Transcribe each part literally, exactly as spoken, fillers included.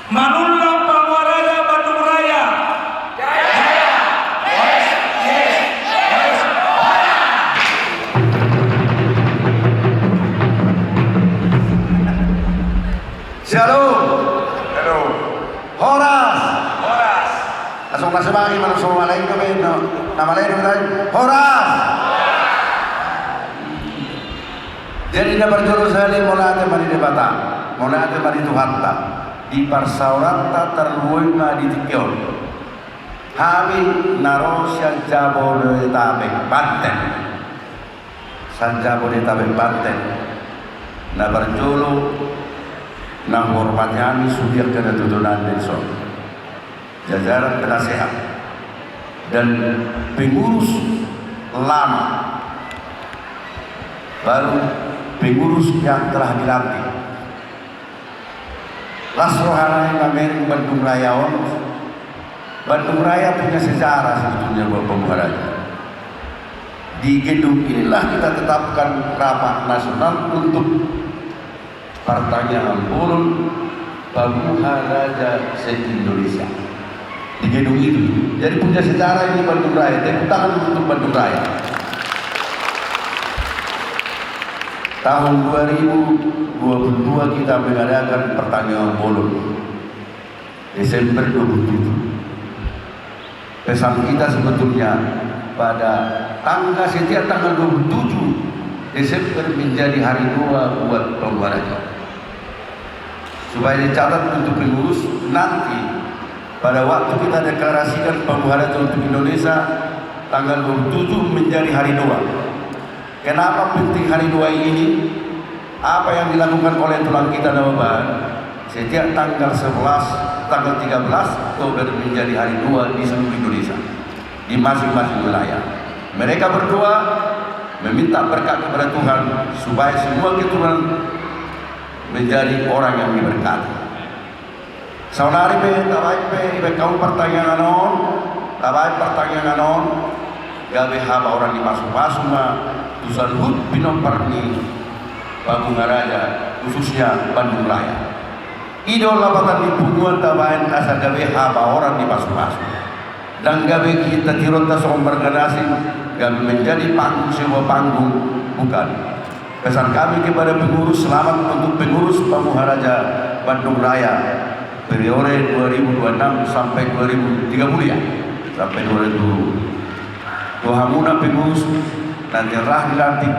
Manullang Pangua Raja Bandung Raya. Shalom. Shalom. Horas. Horas. Langsung masuk lagi, mana semua lain ke band, no? Nama lain, nama lain. Horas. Jadi, na parjolo sahali, mauliate ma di Debata, mauliate ma di Tuhanta, di parsaoranta tarlumobi ma di tingki on. Hami na ro sian Jabodetabek, Banten. Sian Jabodetabek, Banten. Na parjolo, na huhormati hami sude angka na tutu nami dison. Jajaran penasehat dan pengurus lama, baru pengurus yang telah dilantik. Las roha nami mamereng Bandung Raya on. Bandung Raya punya sejarah sebetulnya buat Pangua Raja. Di gedung inilah kita tetapkan rapat nasional untuk Partangiangan Bolon Pangua Raja se-Indonesia. Di gedung itu. Jadi punya sejarah ini Bandung Raya. Tepuk tangan untuk Bandung Raya. Tahun dua ribu dua puluh dua kita mengadakan Partangiangan Bolon. Desember dua puluh tujuh. Pesan kita sebetulnya pada tanggal, setiap tanggal dua puluh tujuh Desember menjadi hari doa buat Pangua Raja. Supaya dicatat untuk pengurus, nanti pada waktu kita deklarasikan Pangua Raja untuk Indonesia, tanggal dua puluh tujuh menjadi hari doa. Kenapa penting hari doa ini? Apa yang dilakukan oleh tulang kita Nababan? Setiap tanggal sebelas, tanggal tiga belas Oktober menjadi hari doa di seluruh Indonesia, di masing-masing wilayah. Mereka berdoa, meminta berkat kepada Tuhan supaya semua keturunan menjadi orang yang diberkati. Saonari pe, tabaen pe, dibaen hamu partangiangan on, tabaen partangiangan on, gabe habaoran ni pasupasu ma tu saluhut pinompar ni Pangua Raja, khususnya Bandung Raya. I do lapatan ni punguan tabaen asa gabe habaoran ni pasupasu. Ndang gabe hita tironta songon marga na asing, gabe menjadi panggung sebuah panggung, bukan. Pesan kami kepada pengurus, selamat untuk pengurus Pangua Raja Bandung Raya periode dua ribu dua puluh enam sampai dua ribu tiga puluh ya, sampai dua ribu dua puluh. Tu hamuna pengurus, nanti rap dilantik,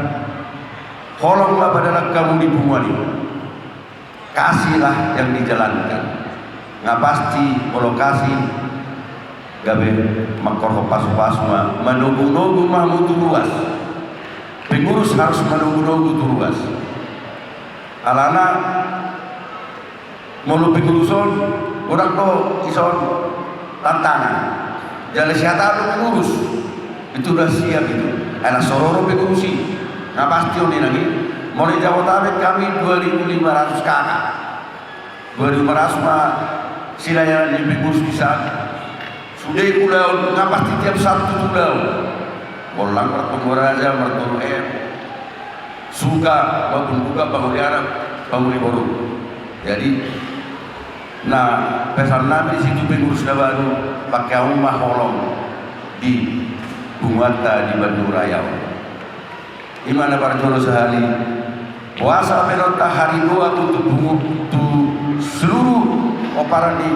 holong ma padalan hamu di punguan i. Kasihlah yang dijalankan. Nga pasti molo kasih gabe mangkorhon pasupasu ma, manogunogu ma hamu tu ruas. Pengurus harus manogunogu tu ruas. Alana molo pengurus on godang do ison tantangan. Jala sihat do pengurus. Itu rahasia itu. Ai las so ro pengurus i. Nga pasti on inang i. Molo di Jabodetabek kami dua ribu lima ratus K K. Dua ribu lima ratus ma silayanan ni pengurus di san. Sude ulaon nga pasti tiap Sabtu tu ulaon. Bollang martonggo raja, martonggo em. Suka, babunduka, pangoli anak, pangoli boru. Jadi, na pesan nami di situ pengurus na baru, pake hamu ma holong di punguanta di Bandung Raya on. I ma na parjolo sahali, boasa pe nonta hari doa tu pungu, tu seluruh pomparan ni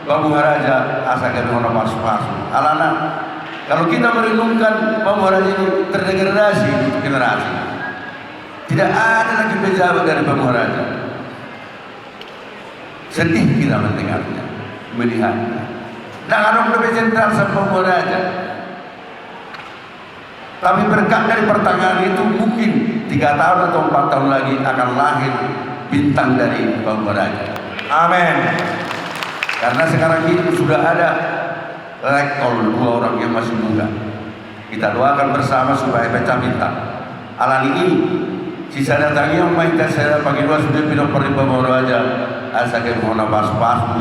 Pangua Raja asa gabe hona pasupasu. Alana, kalau kita merenungkan Pangua Raja ini terdegradasi untuk generasi. Tidak ada lagi pejabat dari Pangua Raja. Sedih kita mendengarnya, melihatnya. Ndang adong dope jenderal sian Pangua Raja. Tapi berkat dari partangiangan itu mungkin tiga tahun atau empat tahun lagi akan lahir bintang dari Pangua Raja. Amin. Karena sekarang ini sudah ada rektor dua orang yang masih muda. Kita doakan bersama supaya pecah bintang. Alani i, sisada tangiang ma hita sada pangidoan sude pinompar ni Pangua Raja, asa gabe hona pasupasu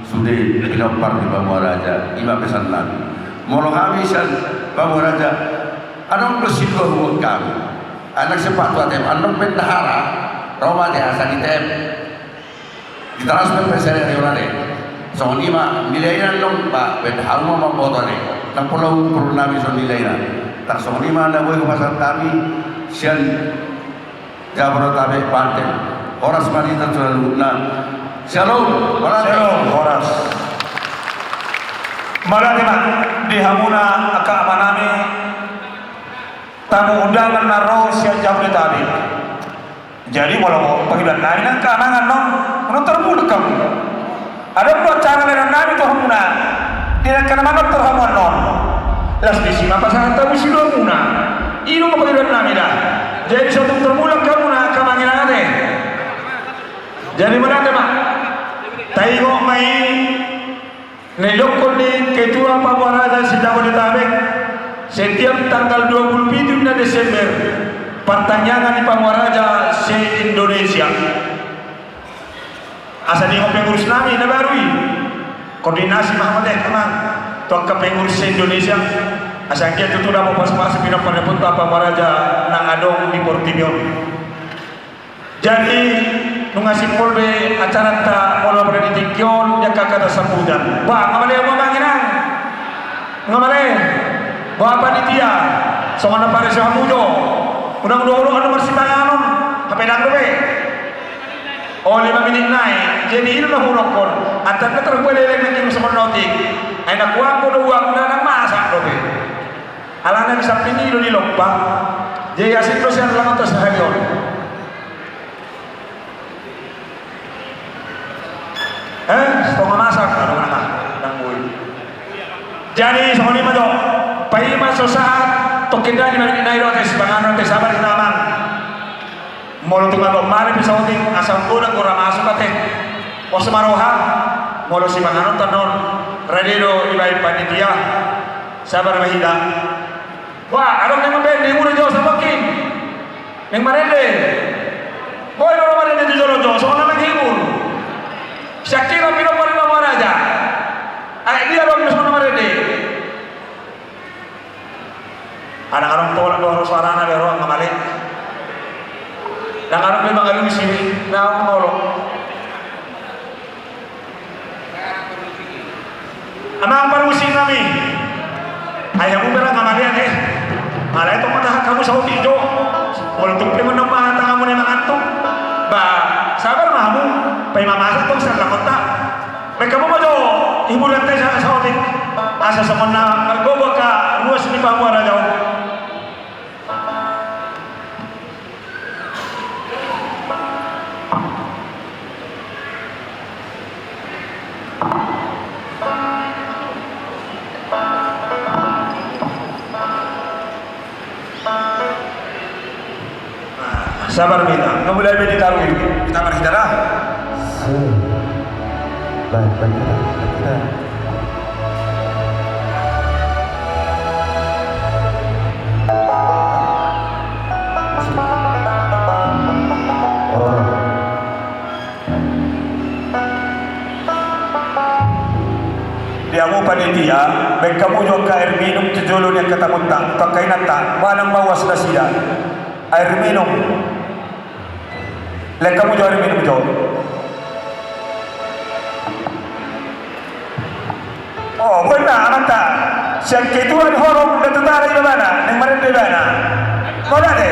sude pinompar ni Pangua Raja, i ma pesan nami. Molo hami sian Pangua Raja, adong do sinduahuon hami. Anak sepatu A T M, adong bendahara, ro ma ate asa di A T M. Transfer pe sere ni ulana. Songon i ma nilainan dong, ba, baen hamu ma mamboto ni. Ndang pola ukur nami songon nilainan. Tar songon i ma na boi hupasahat hami sian Jabodetabek, Banten. Horas ma di hita saluhutna. Shalom, horas. Shalom, horas. Mauliate ma di hamuna angka amanami, tamu undangan na ro sian Jabodetabek. Jadi molo pangidoan nami nang angka amang annon, unang tarmulak hamu. Adong do acara lehonon nami tu hamuna. Di na angka na manortor hamu annon, laos disi ma pasahat hamu sidohononmuna. I do ma pangidoan nami da. Jadi so tung tarmulak hamuna angka amang inang ate. Jadi mauliate ma. Taingot ma i na nidokkon ni Ketua Pamua Raja se-Jabodetabek, setiap tanggal dua puluh pitu na Desember, partangiangan ni Pamua Raja se-Indonesia. Asa diingot pengurus nami na baru i, koordinasi ma hamu ate amang tu angka pengurus se-Indonesia, asa anggiat tutu dapot pasupasu pinompar ni ompunta Pamua Raja na adong di portibi on. Jadi nunga simpul be acaranta molo pada di tingki on di angka hata sambutan. Bah, nga male hamu amang inang? Nga male? Bah panitia, songon na pareso hamu jo. Unang dua olo anu marsipanganon, hape ndang dope. O, lima minit nai. Jadi i do na hudokkon. Antanda tarbuat leleng nangkin songon na otik. Ai na kuambo do uang na ndang masak dope. Alana di samping i do dilompa. Jadi asing do sian langot sahali on. Eh, setengah masak, aduh, mana, nang boi. Jadi songon i ma jo. Paima so sahat, tongkin da di mari nai do ate sipanganon ate, sabar hita amang. Molo tung adong mari pe saotik, asa godang do ra masuk ate. Pos ma roha. Molo sipanganon tandon, rade do dibaen panitia. Sabar ma hita. Wah, adong na mambaen di mula jo saotik. Naeng marende. Boi do na marende tu jolo jo, songon na menghibur. Sian hita pinompar ni Pamua Raja. Ai dia do songon na marende. Adong adong tolak do suarana be ro, nga male. Ndang adong be mangalusi na molo. Amang parmusik nami. Ai hamu be ra nga male ate. Alai tong ma tahan hamu saotik jo. Molo tung pe mandok ma tanganmu na mangantuk. Ba, sabar ma hamu. Paima masak tong sian langonta. Baen hamu ma jo hiburan ta i sa-, saotik. Asa songon na margogo angka ruas ni Pamua Raja on. Sabar ma hita, nga mulai be ditaruhi. Hita marhita da. Baik, baik, baik, baik. Di hamu panitia, baen hamu jo angka air minum tu jolo ni angka tamunta, tu angka inanta, manang mauas nasida. Air minum. Lehon hamu jo air minum jo. O, boi ma amanta. Sian ketua ni horong Datu Utara ibana, naeng marende ibana. Mauliate.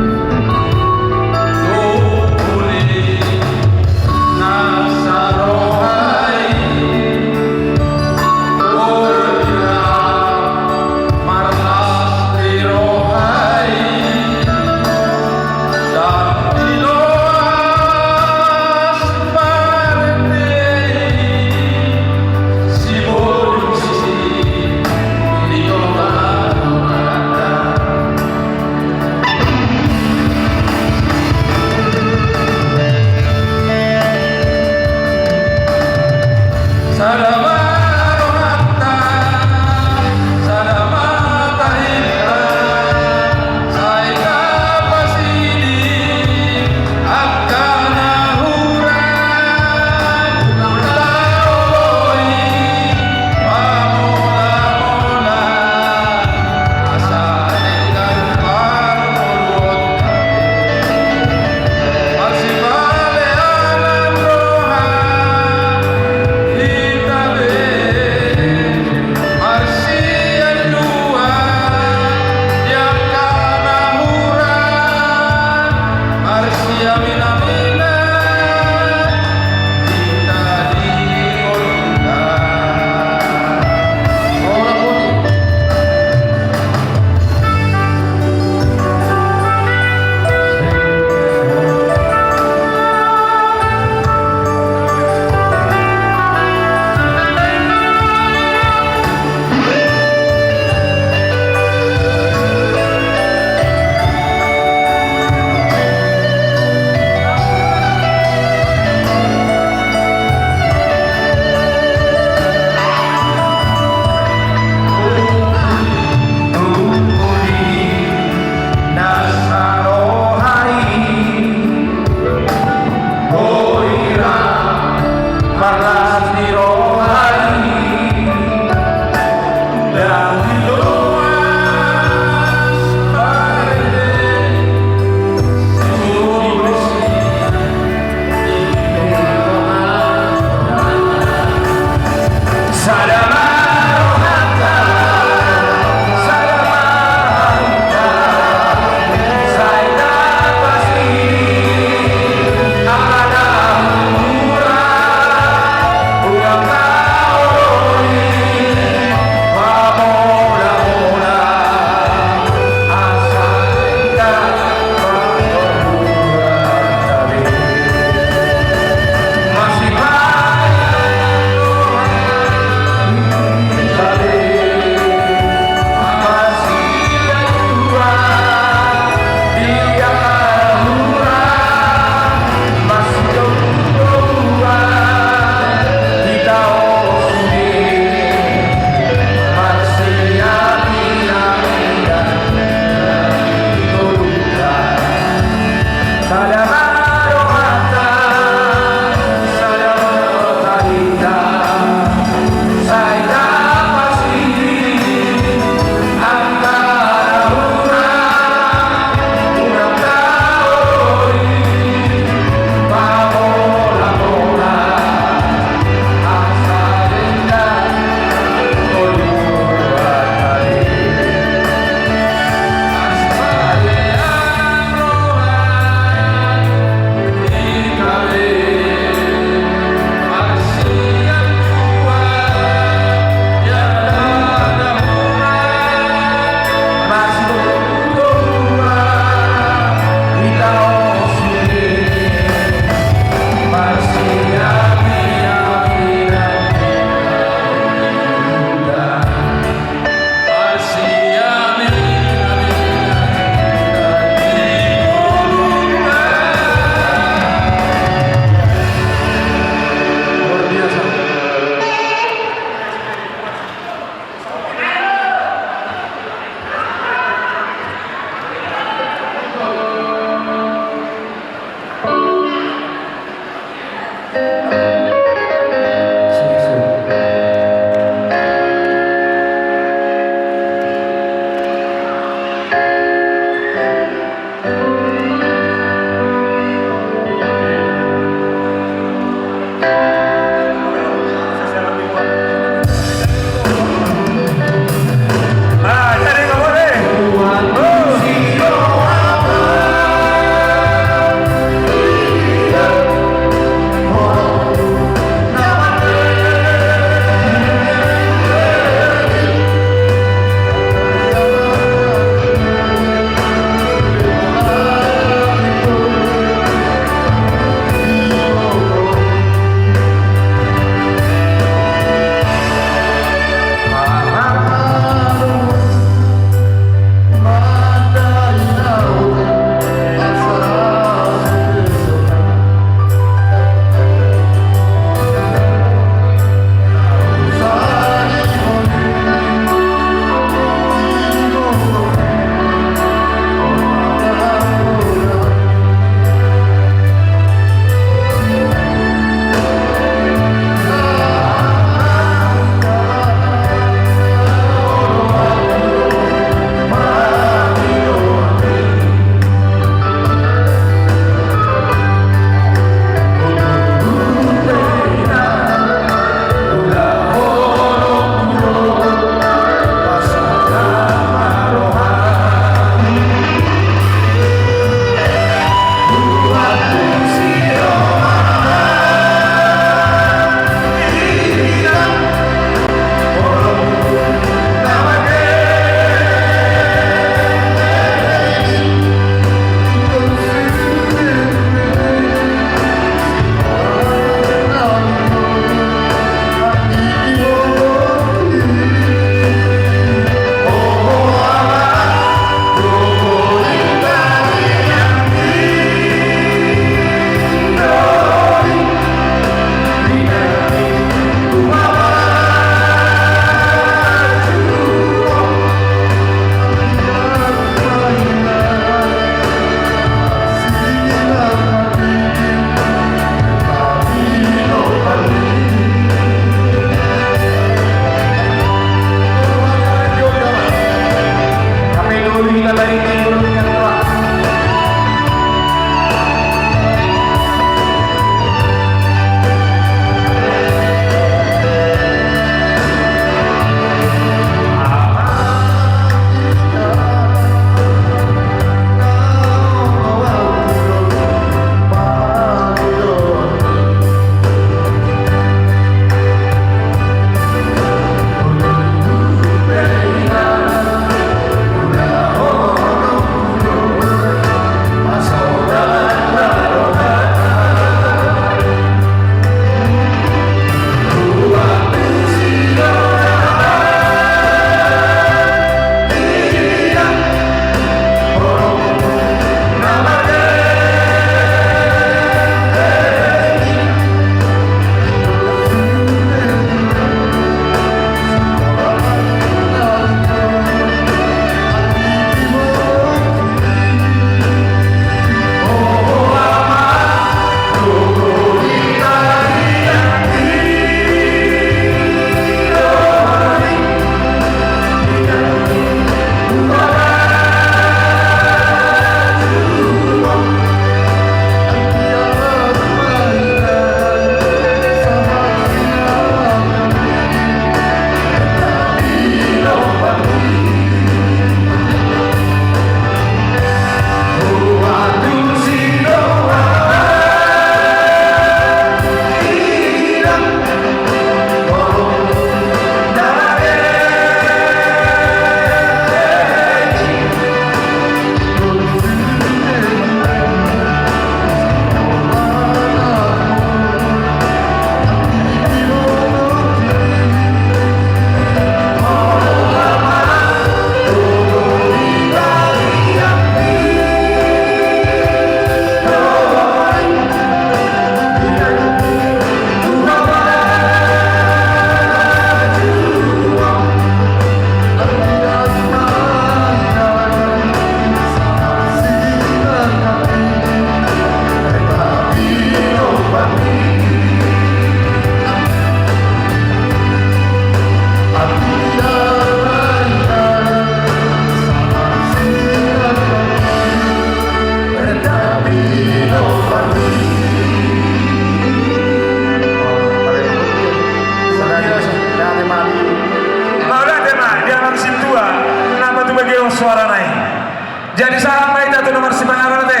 Jadi sahat ma hita tu na marsipanganon ate.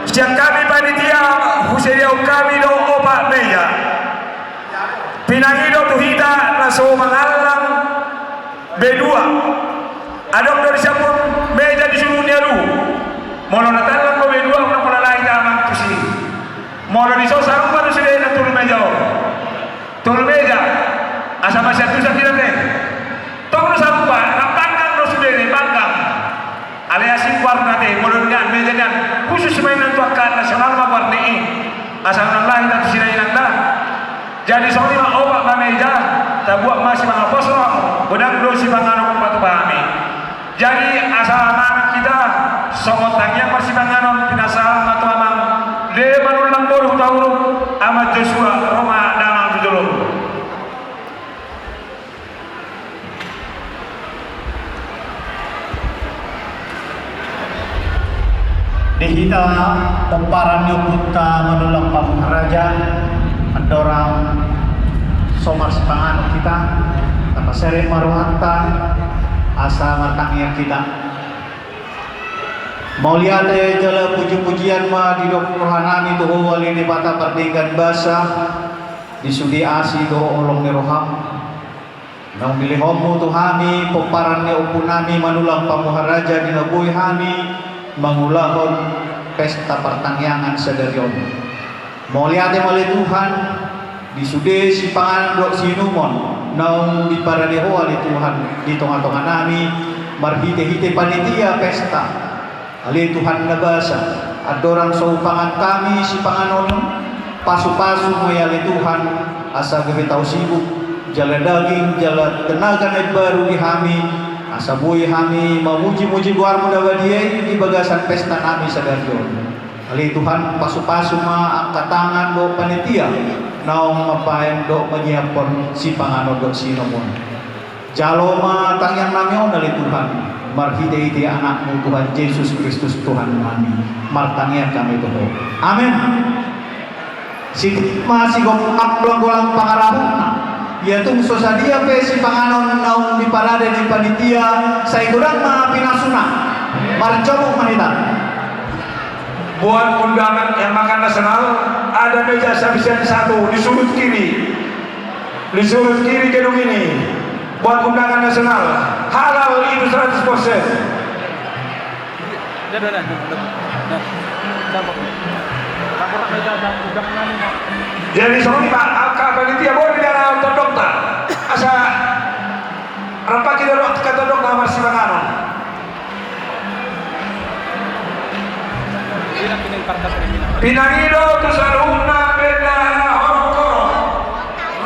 Sian hami panitia, husediahon hami do opat meja. Pinangido tu hita na so mangallang B dua. Adong do disiaphon meja di suhut ni alu. Molo na tallang do B dua, unang pola laho hita amang tusi. Molo dison sarupa do sudena tolu meja on. Tolu meja. Asa masiantusan hita ate. Tong do sarupa, rap panggang do sudena, panggang. Alai asing goarna ate, molo nian meja nian, khusus ma inna tu angka nasional ma goarna i. Asa unang laho hita tusi da inang da. Jadi songon i ma opat ma meja, tabuat ma simangan pos roham, godang do sipanganon patupa hami. Jadi asa mangan hita, songon tangiang marsipanganon, pinasahat ma tu amang, Debata Manullang boru Hutauruk, Ama Josua, ro ma damang tu jolo. Di hita pomparan ni ompunta Manullang Pamuharaja, andorang so marsipanganon hita, tapaserep ma rohanta, asa martangiang hita. Mauliate jala pujipujian ma didok rohanami tu Ho ale Debata pardenggan basa, di sude asi dohot holong ni roham. Naung dilehonmu tu hami pomparan ni ompunami Manullang Pamuharaja di na boi hami mangulahon pesta partangiangan sadari on. Mauliate ma ale Tuhan, di sude sipanganon dohot siinumon naung diparade Ho ale Tuhan di tongatonganami marhitehite panitia pesta. Ale Tuhan na basa, andorang so hupangan hami sipanganon on, pasupasu ma i ale Tuhan, asa gabe tao sibuk, jala daging, jala tenaga na imbaru di hami, asa boi hami mamujimuji goarmu na badia i di bagasan pestanami sadari on. Ale Tuhan, pasupasu ma angka tangan dohot panitia naung mambahen dohot manyiaphon sipanganon dohot siinumon. Jalo ma tangiangnami on ale Tuhan, marhitehite Anakmu Tuhan Jesus Kristus Tuhannami, martangiang hami tu Ho. Amen. Sititi ma sigomgom golanggolang pangarahutna. Ia tung so sadia pe sipanganon naung diparade ni panitia, sai godang ma pinasuna. Marcomot ma hita. Buat undangan yang makan nasional, ada meja samping satu di sudut kiri. Di sudut kiri gedung ini. Buat undangan nasional. Halal itu seratus persen. Jadi songon i ma, angka panitia, boi di dalam tondongta. Asa rap hita dohot angka tondongta marsipanganon. Pinangido tu saluhutna bendahara horong horong.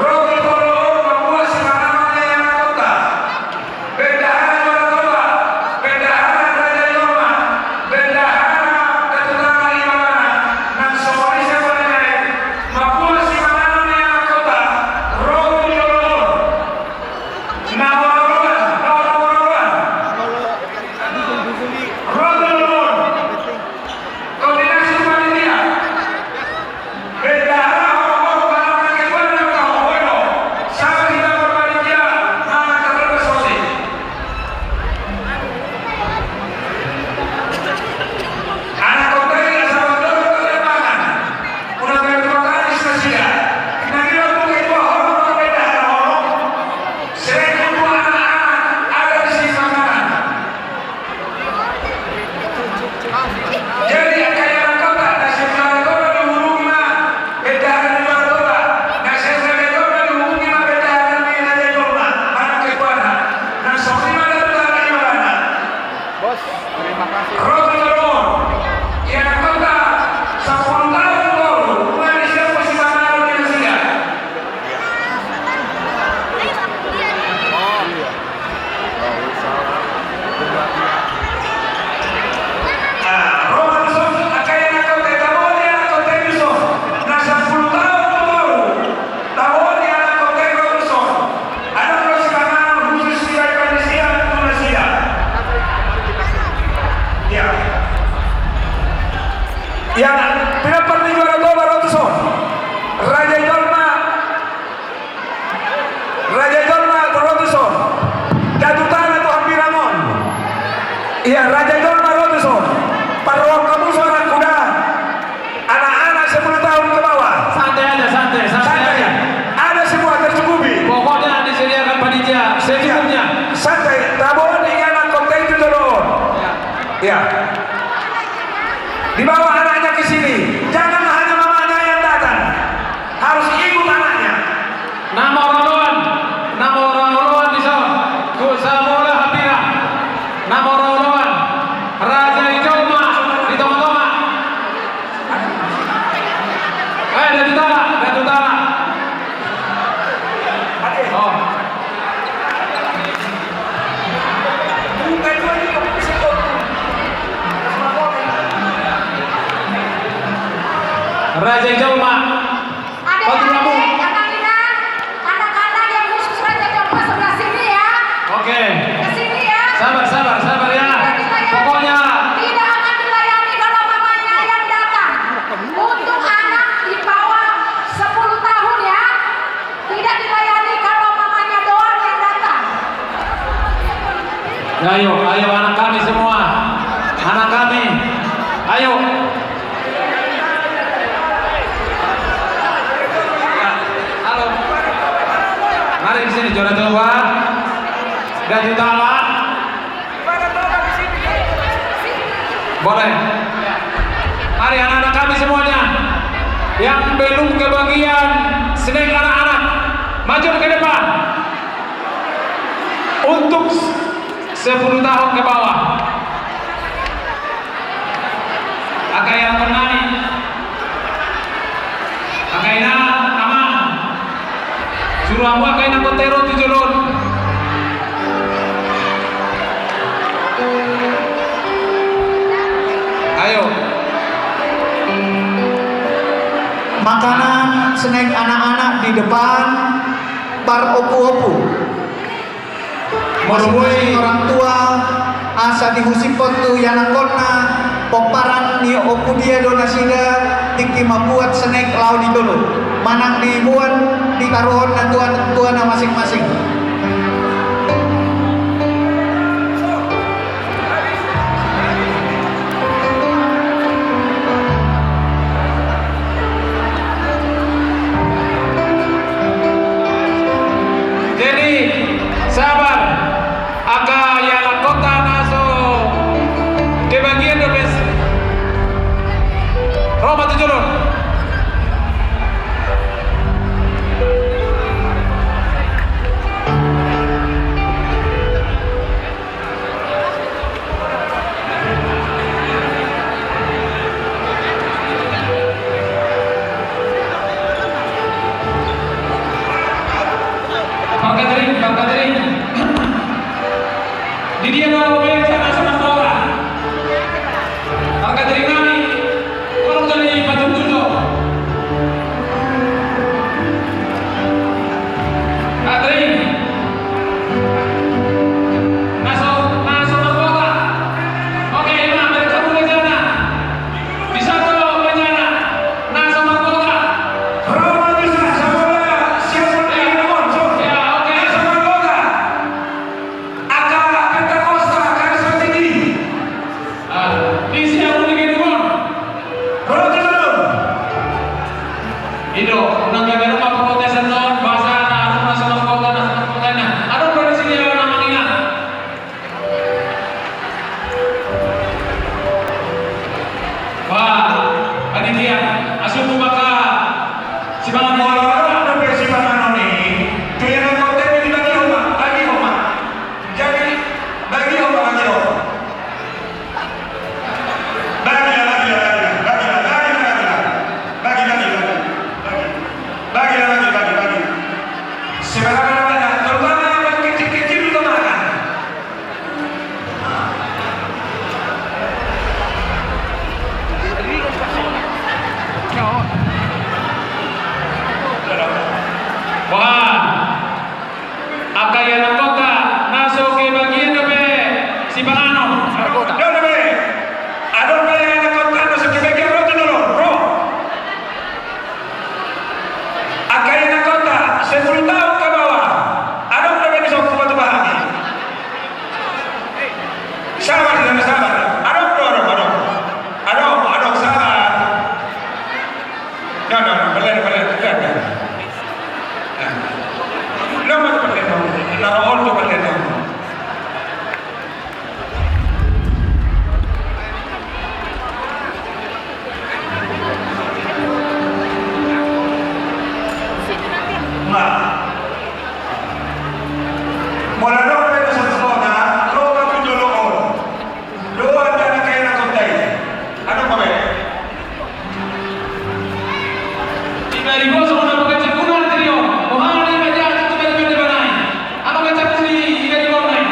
Ro tu jolo on mambuat sipanganon ni anakhonta. Bendahara Toba, bendahara Raja Roma, bendahara Datu Tama Ibana, nang songon i sian bendahara i, mambuat sipanganon ni anakhonta. Ro tu jolo on. Na molo roa, na molo roa. Ro tu jolo on. Koordinasi panitia. Datu Tala, Datu Tala. Oh. Raja Jalma. Ada yang, ada yang, anak-anak yang khusus Raja Jalma sebelah sini ya. Oke. Ke sini ya. Sabar, sabar, sabar ya. Tidak dilayani. Pokoknya tidak akan dilayani kalau mamanya yang datang. Untuk anak di bawah sepuluh tahun ya. Tidak dilayani kalau mamanya doang yang datang. Ya, ayo, ayo anak kami semua. Anak kami. Ayo. Halo. Mari di sini, juara dua. Datu Tala. Boleh. Mari anak-anak kami semuanya yang belum kebagian snack anak-anak, maju ke depan. Untuk sepuluh tahun ke bawah. Angka i angka nai. Angka i na, amang. Suru hamu angka i na kontero tu jolo on. Ayo. Makanan snack anak-anak di depan, par opu-opu. Masing-masing orang tua, asa dihusiphon tu ianakhonna, pomparan ni ompu dia do nasida, tingki mambuat snack laho di jolo. Manang diboan, ditaruhon na tu tuana masing-masing. Jadi, sabar. Angka ianakhonta na so kebagian dope. Ro ma tu jolo on. Pak Katering, Pak Katering. Di dia do baen sana sama sekolah. Pak Katering nami. Tolong jadi patung dulu. Katering. Na so, na so marboga. Oke, ima, berkabung di sana. Di sana, di sana. Na so marboga. Roma di sana, sama siapa lagi, Mon? So, ya, oke. Na so marboga. Angka Pentakosta, angka S P T D. Ah, isi aku di gedung on. Ro tu jolo on. I do, unang gabe rumah protes on, bahasa na, rumah sama kota, na sama kota, na. Adong do di sini ya, nama ina. Wah, panitia, asup tu maka. Sipanganon. Molo adong dope sipanganon i, tu ianakhonta i dibagi homa, bagi homa. Jadi, bagi homa, bagi homa. Bagi lah, bagi lah, bagi lah, bagi lah, bagi lah, bagi lah, bagi lah. Bagi lah, bagi, bagi, bagi. Sebarang mana, terutama yang kecil-kecil juga makan. Wah. Angka ianakhonta na so kebagian dope sipanganon. Adong dope. Adong dope ianakhonta na so kebagian, ro tu jolo on, ro. Angka ianakhonta sepuluh tahun ke bawah. Adong dope di son, hupaboa hami. Sabar, sabar. Adong do, adong, adong. Adong, adong, sabar. Nah, nah, nah, parlena, parlena, parlena. Nah. Lomo tu parlena. Nah, ol tu parlena. Nah. Molo adong pe na so marboga, ro ma tu jolo on. Dohot angka ianakhonta i. Adong ma be. Dari gosok na pakai cakuna trio, oh, hari baca tu bende-bende banai. Apa baca kuni dari bonai?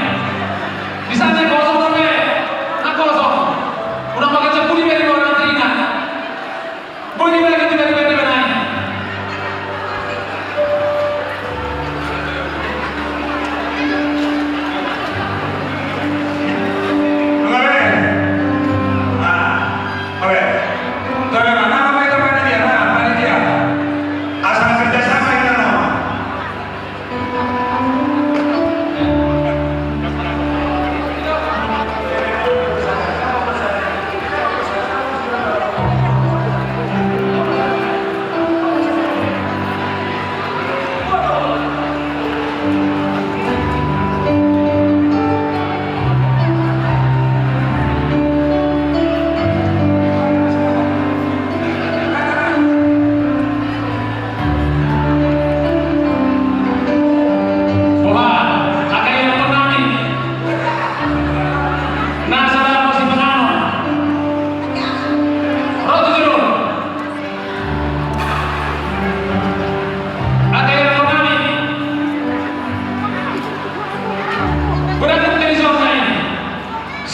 Di sana kosong sampai, na kosong. Udah pakai cakuni dari bonai trina. Boi bagi tu bende-bende banai. Oke. Nah, oke. Oke, nah, nah, panitia, nah, panitia. Asal kerja sama kita, nah.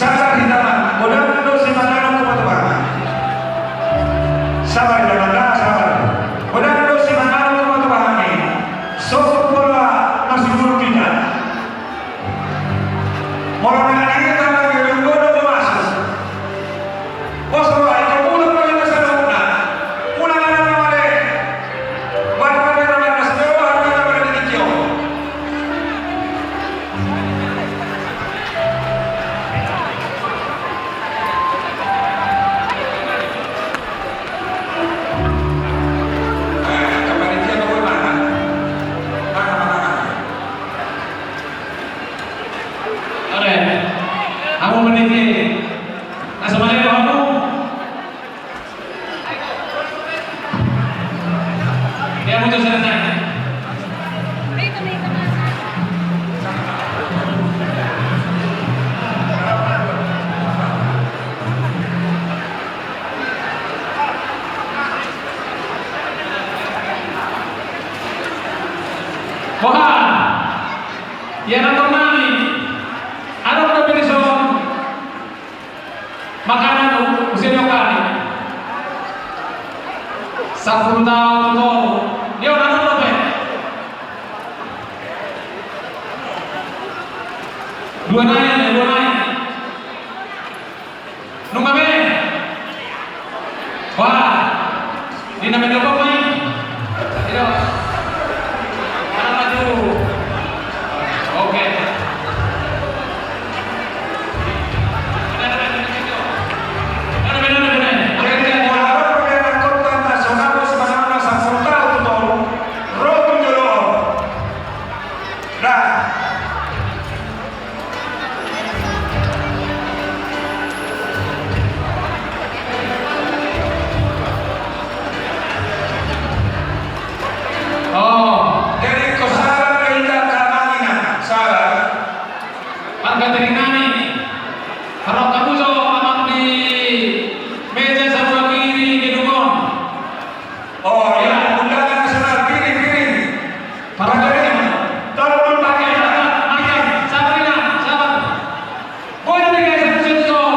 Sabar hita ma, godang do simanganon tu patupahan. Sabar hita ma, sabar. Godang do simanganon tu patupahan i. Sogot pola masih buruk kita. Molo na hita ma, godang do masuk. Pos roha i, ito pulang ma hita saluhutna. Pulang anak na male. Baru ada nama na sebelah, ada nama na dikikion. Ore, hamu panitia. Asa male do hamu. Boha? Ia na tornami. Adong dope dison. Makanan, muse ni okan i. Sampulu taon tu toru. Dia orang apa, Pe? Dua nai, dua nai. Nunga, Pe? Wah. Di na menelpon mai. Tidak. Mana maju? Oke. Oke, jadi, molo adong pemilihan angkutan nasional, sebenarnya sampulu taon tu toru, ro tu jolo. Nah. Oh, jadi kau sabar, kau ingat, kau amang ingat, sabar. Marga teringan i. Harok kamu jo amang di meja sebelah kiri gedung on. Oh, ya, undangan nasional, piring, piring. Parjolo, tolong pakai, pakai, sabar, ya, sabar. Boleh dikasih sensor.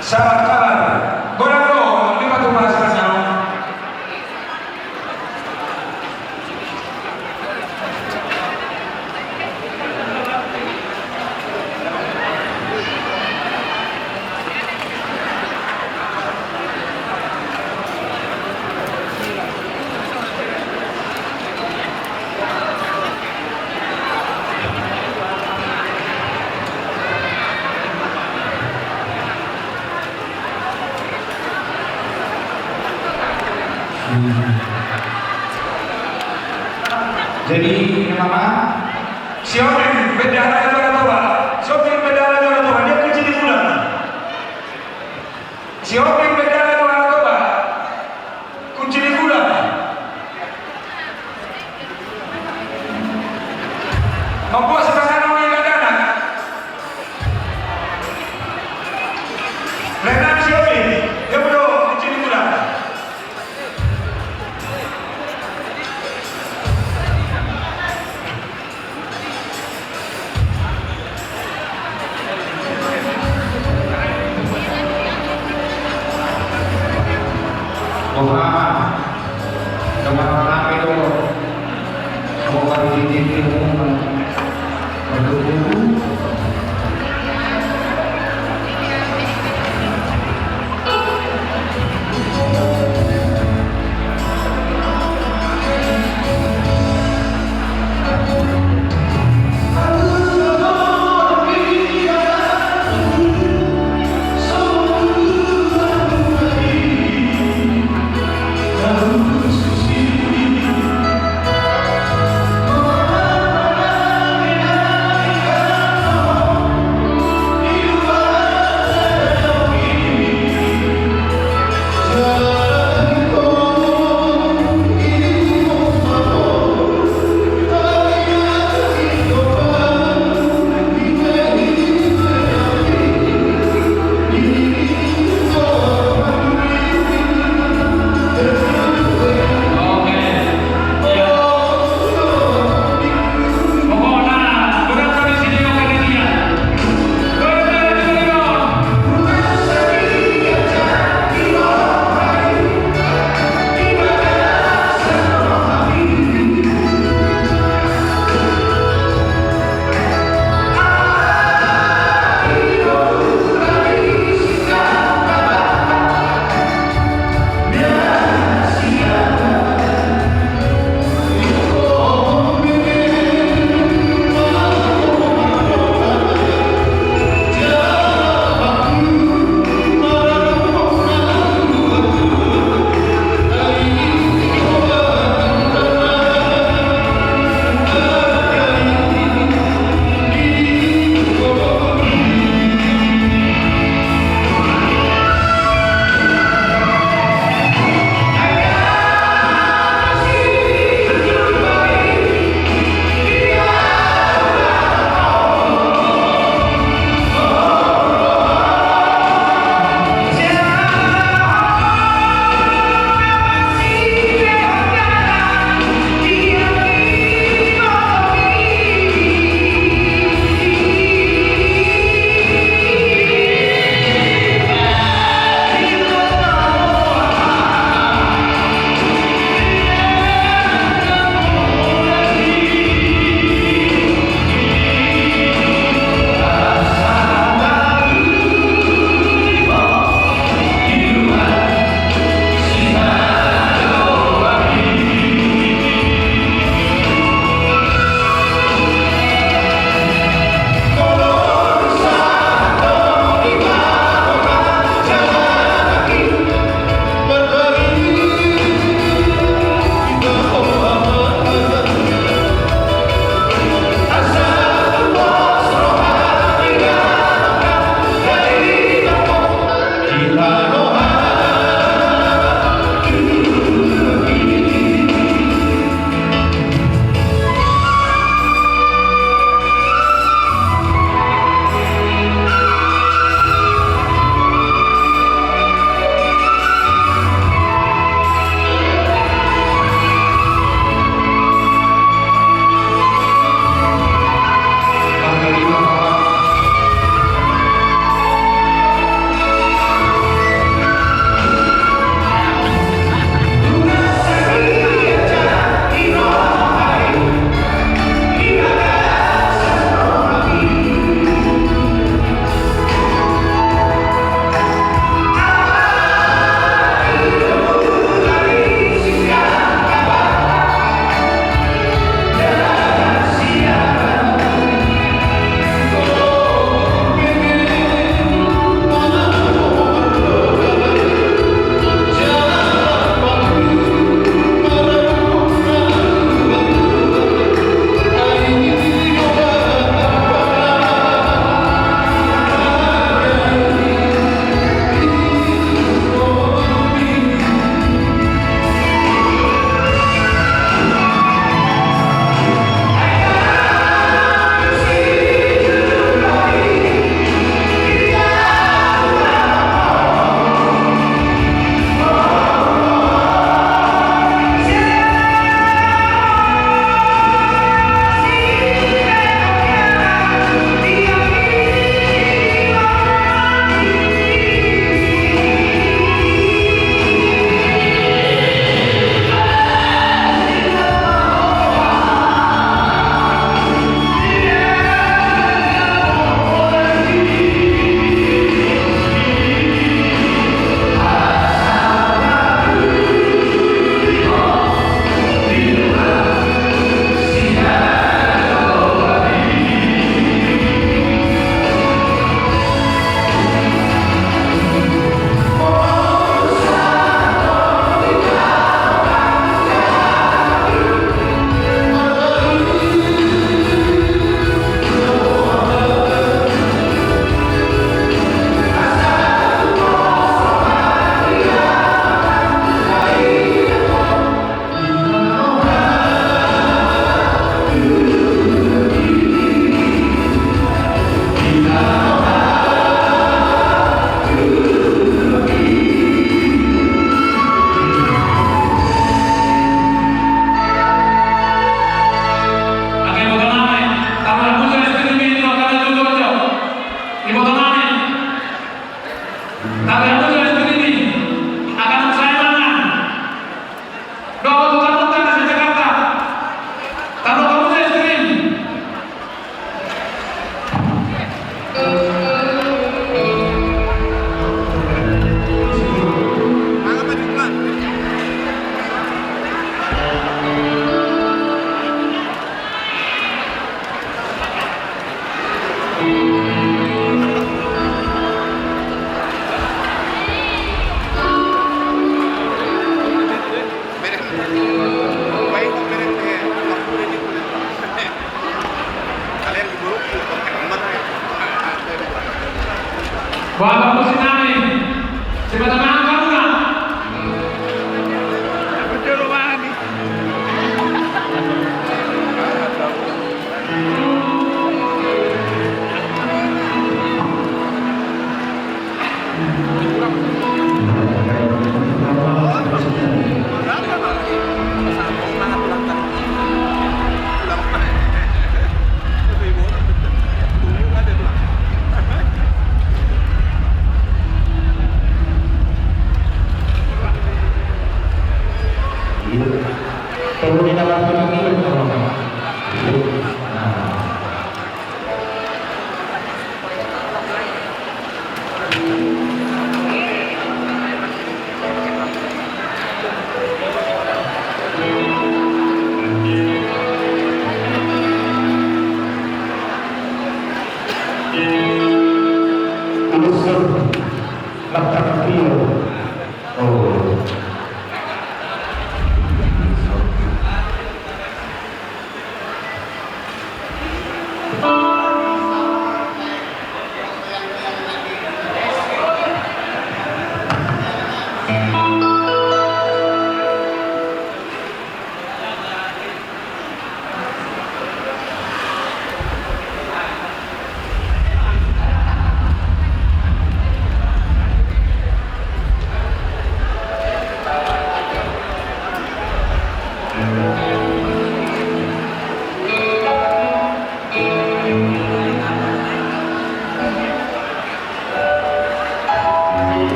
Sabar, sabar. Godang do, lima tu bahasa. Jadi, ini mama. Si Omin, bendahara Muara Toba. Si Omin, bendahara Muara Toba. Dia kunci di gudang. Si Omin, bendahara Muara Toba. Kunci di gudang. Mambuat semangat orang yang ada. Lenang si Omin, dia bodo.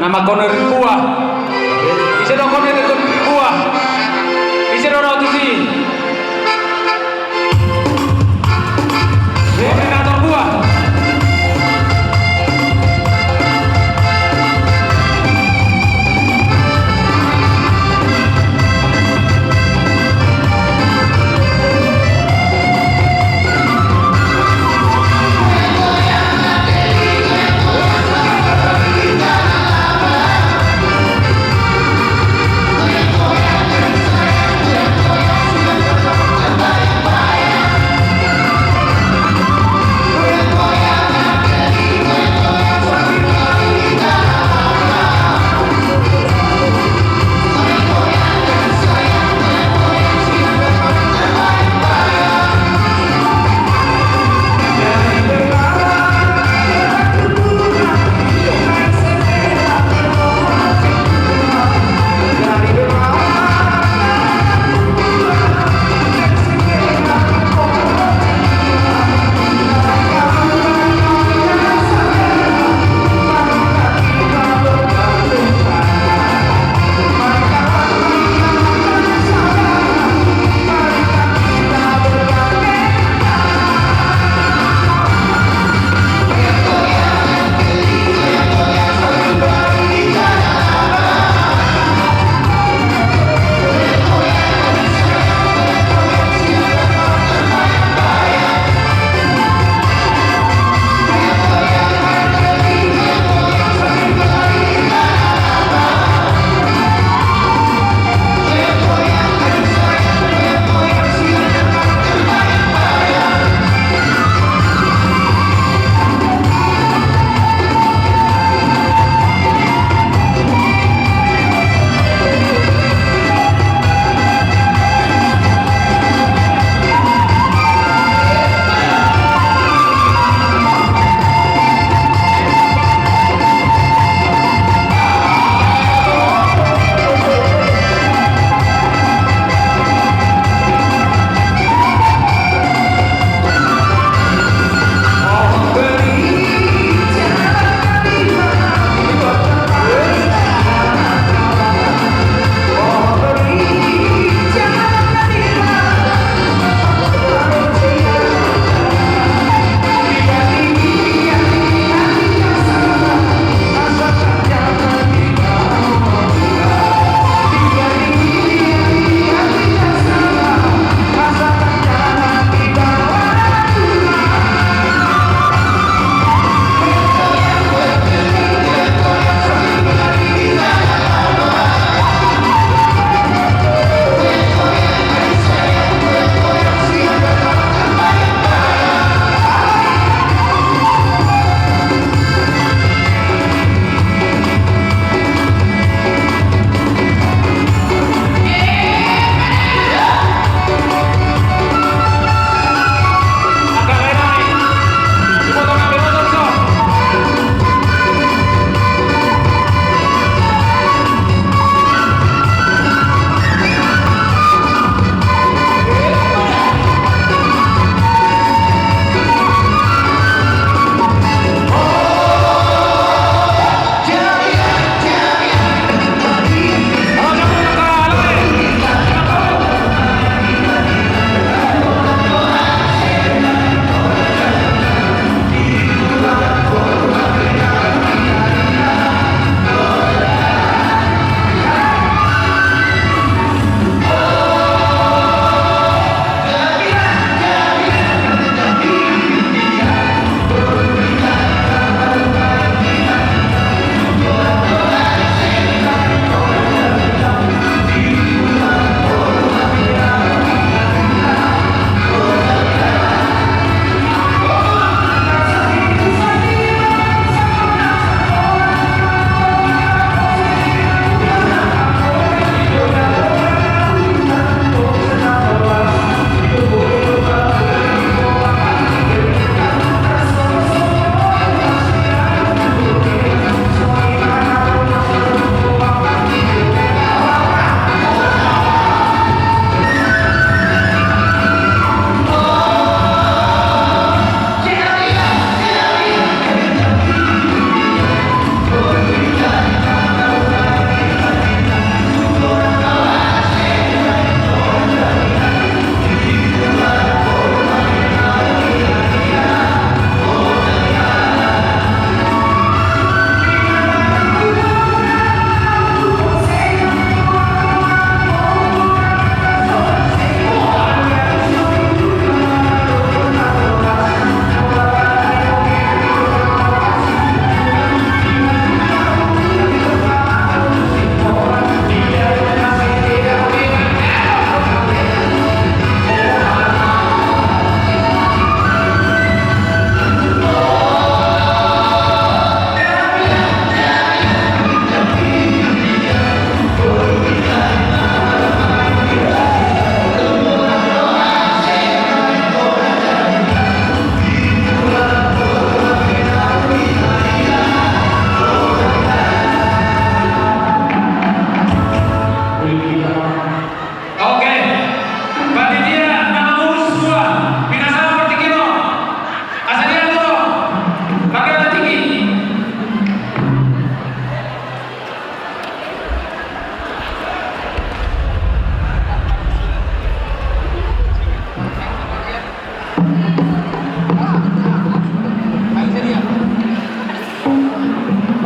Mangkono ri buah. Ise do kono ri buah. Ise do ro tusi. Koordinator buah.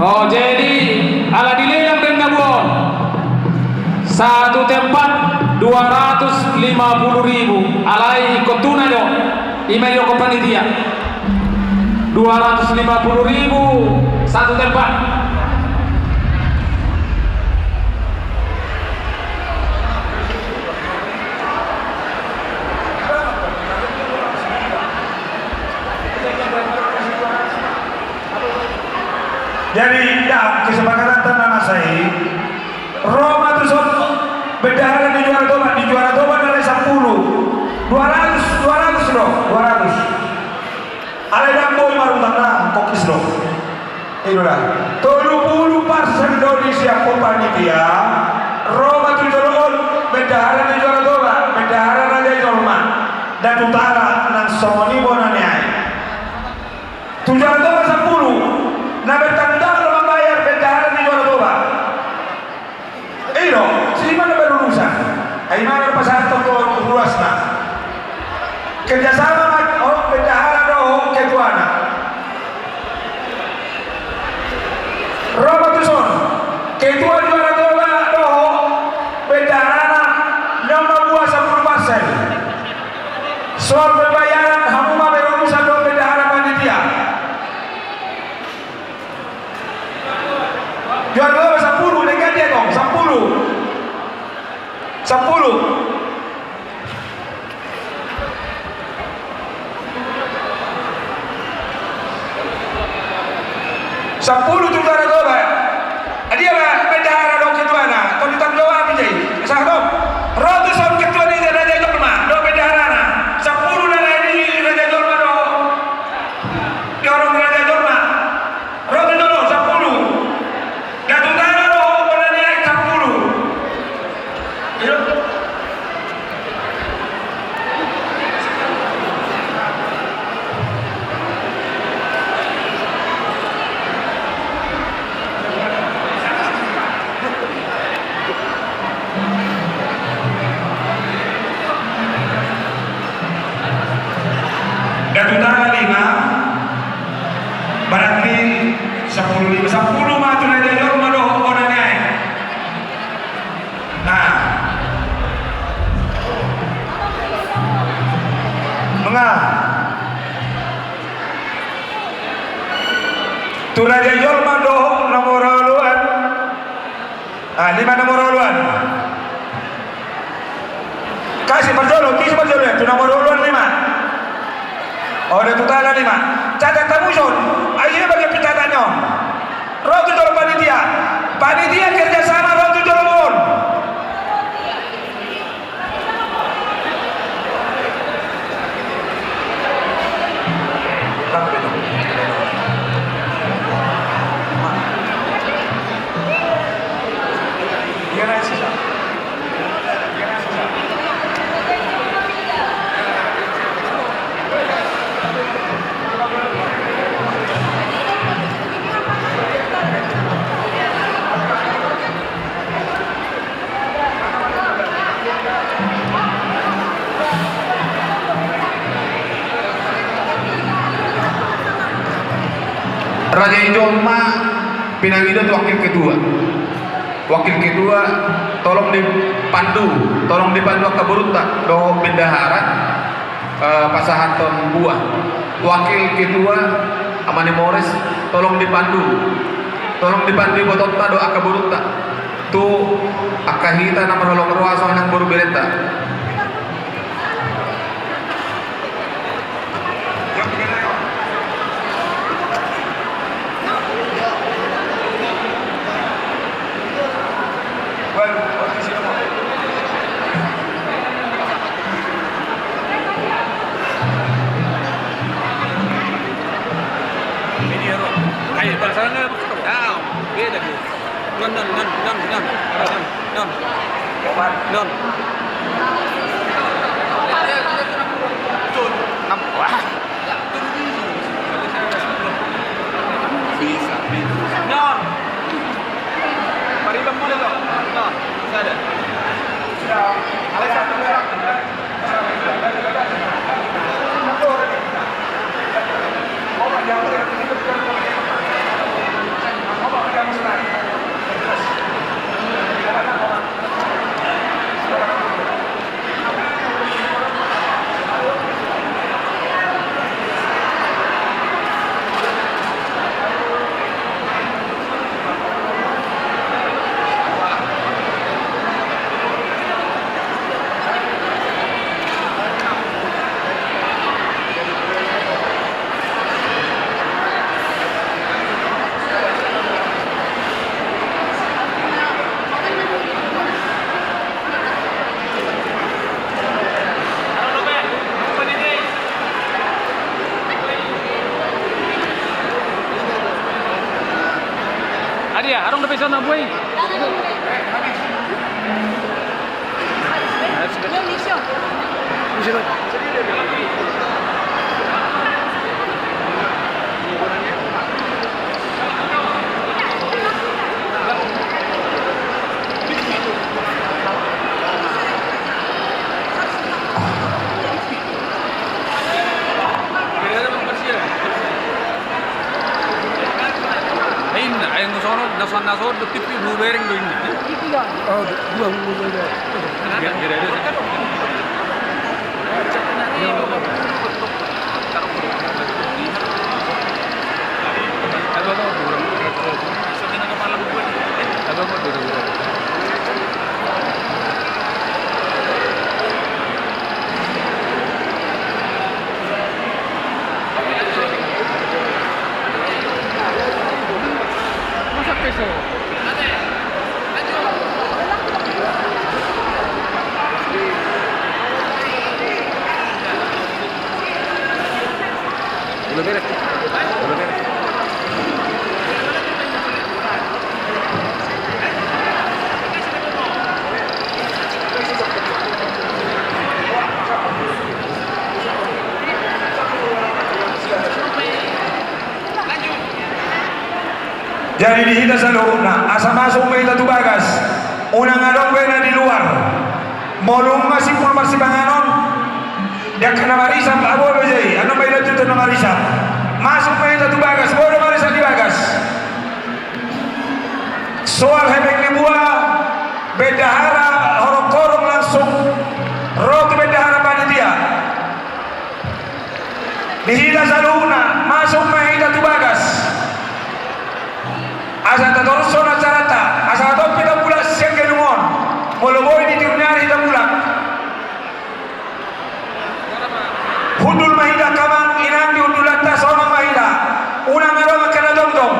Oh, jadi ala dilelang do na buan. Satu tempat dua ratus lima puluh ribu. Alai ingkon tuna do. Ima didokkon panitia. Dua ratus lima puluh ribu satu tempat. Jadi, da, kesepakatan na masa i, ro ma tuson bendahara ni Juara Toba, ni Juara Toba na sampulu. Dua ratus, dua ratus do, dua ratus. Alai ndang boi marutang, na kokis do. I do da. Tolu pulu parsel do disiaphon panitia, ro ma tu jolo on bendahara ni Juara Toba, bendahara Raja Jolma. Datu Tara nang songon i bona ni ai. Tu Juara Toba sampulu, na bertanggung jawab mambayar bendahara ni Juara Toba. I do, si ima na berurusan. Ai ima na pasahat tu ruasna. Kerjasama ma on bendahara dohot ketuana. Ro ma tuson, ketua Juara Toba dohot bendaharana, nunga mamboan sampulu parsel. Soal pembayaran, hamu ma berurusan dohot bendahara panitia. Juara Toba sampulu, denggan dia tong, sampulu. Sampulu. Sampulu tu Juara Toba. Adia ma bendahara dohot ketuana, tong di tanggung jawab i. Saham. Ro tuson ketua ni Raja Jolma dohot bendaharana. Sampulu na lae ni Raja Jolma dohot. Di orang Raja Jolma. Ro tu jolo sampulu. Datu Tara dohot bona ni ai sampulu. Iyo. Datu Tara lima, berarti sampulu lima, sampulu ma tu Raja Jolma dohot bona ni ai. Nah. Nunga. Tu Raja Jolma dohot nomor oloan. Ah, lima nomor oloan. Kasih parjolo, kasih parjolo ya, tu nomor oloan lima. Oh, Datu Tara lima. Catat tabuson. Ayo bagian pencatatan on. Ro tu jolo panitia. Panitia kerjasama ro tu jolo on. Raja i jolma pinangido tu wakil ketua. Wakil ketua, tolong dipandu, tolong dipandu angka borunta dohot bendahara. Eh, pasahathon buah. Wakil ketua, Ama ni Mores, tolong dipandu. Tolong dipandu ibotonta dohot angka borunta. Tu angka hita na marholong roha songon i nang boru berenta. Iya, adong dope songon na boi. Inna, ayo musono, na sono, na sono, do tipi, dua bereng do inna. Oh, dua, dua, dua. Iya, iya, iya. Jadi di hita saluhutna, asa masuk ma hita tu bagas, unang adong be na di luar. Molo nunga simpul marsipanganon, di angka na marisap, abo be jadi, adong ma hita tutu na marisap. Masuk ma hita tu bagas, boi do marisap di bagas. Soal hepeng ni bua, bendahara horong-horong langsung ro tu bendahara panitia. Di hita saluhutna, masuk ma hita tu bagas. Asa tatorus songon acaranta, asa tong pe tamulak sian gedung on. Molo boi di tiur ni ari hita mulak. Hundul ma hita angka amang inang di hundulanta, sonang ma hita. Unang adong angka na tongtong.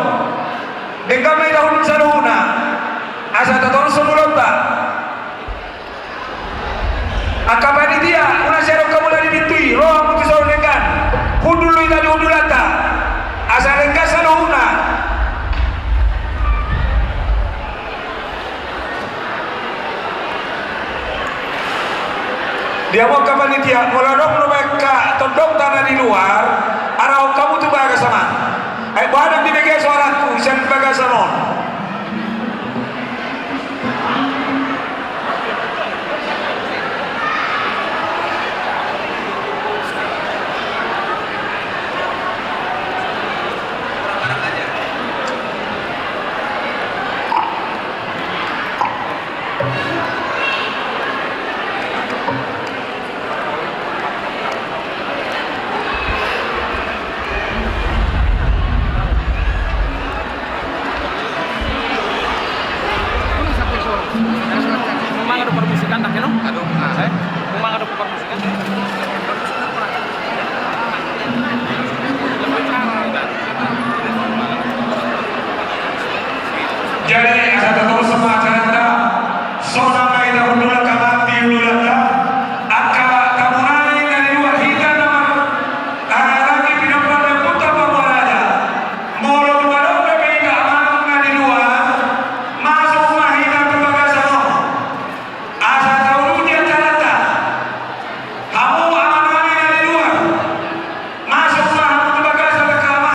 Denggan ma hita hundul saluhutna. Asa tatorus songon ulaonta. Angka panitia, unang sai adong hamu na di pintu i, ro hamu tu son denggan. Hundul do hita di hundulanta. Asa denggan saluhutna. Di hamu angka panitia, molo adong do angka tondongta na di luar, arahon hamu tu bagas, amang. Ai boha ndang dibege suarangku sian bagasan on. Mangan do parmusikan, tak, no? Aduh, ah. Eh? Mangan do parmusikan. Jadi, asa